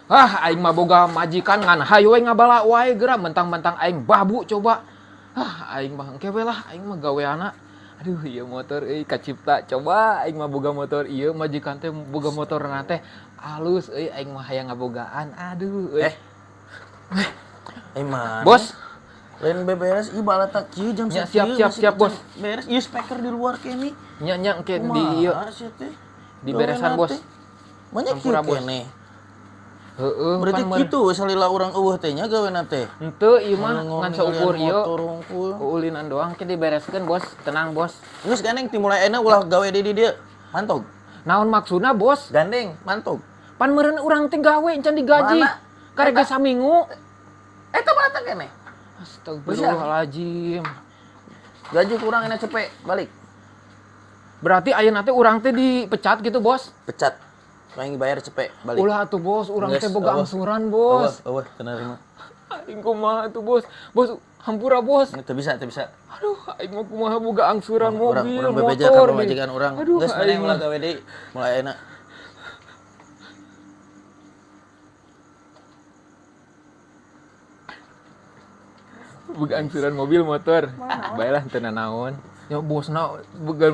Ah, aing mah boga majikan ngan hayu we ngabala wae geura mentang-mentang aing babu coba. Ah, aing mah engke we lah, aing mah gaweana. Aduh, ieu motor euy kacipta. Coba aing mah boga motor ieu, majikan teh boga motorna teh alus euy, aing mah hayang ngabogaan. Aduh euy. Eh. Eh, mana? Bos, Lain beberes, ieu balata kieu jam Nya, sakieu siap, siap, masih siap, can Bos. beres, ieu speaker di luar kene. Nya nya engke di ieu Kumaha sia teh? diberesan, Gaweana Bos. teh. Banyak kieu Hampura, Bos. keneh. Heeh, Berarti pan kitu we salila urang eueuh teh nya gawena teh. Henteu ieu mah Nongol ngan saukur ningalian ieu. motor hungkul. Uulinan doang ke dibereskeun, Bos. Tenang, Bos. Geus gandeng ti mulai ayeuna ulah gawe di dieu. Mantog. Naon maksudna, Bos? Gandeng, mantog. Pan meureun urang teh gawe encan digaji. Mana? Karek ge saminggu. Eta balata keneh. Astagfirullahaladzim. Gaji kurang enak cepet, balik. Berarti ayeuna teh urang teh dipecat gitu, Bos? Pecat. Aing bayar cepet, balik. Ulah atuh, Bos, urang Geus, teh boga eueuh. angsuran, Bos. Eueuh, eueuh, teu nerima. Aing kumaha atuh, Bos? Bos, hampura, Bos. Teu bisa, teu bisa. Aduh, aing mah kumaha boga angsuran Urang mobil, urang bebeja ka motor. pamajikan urang. Aduh, Geus maneh aing ulah mah. gawe deui, mulai ayeuna. Boga angsuran mobil, motor. Baelah teu nanaon. Ya bosna boga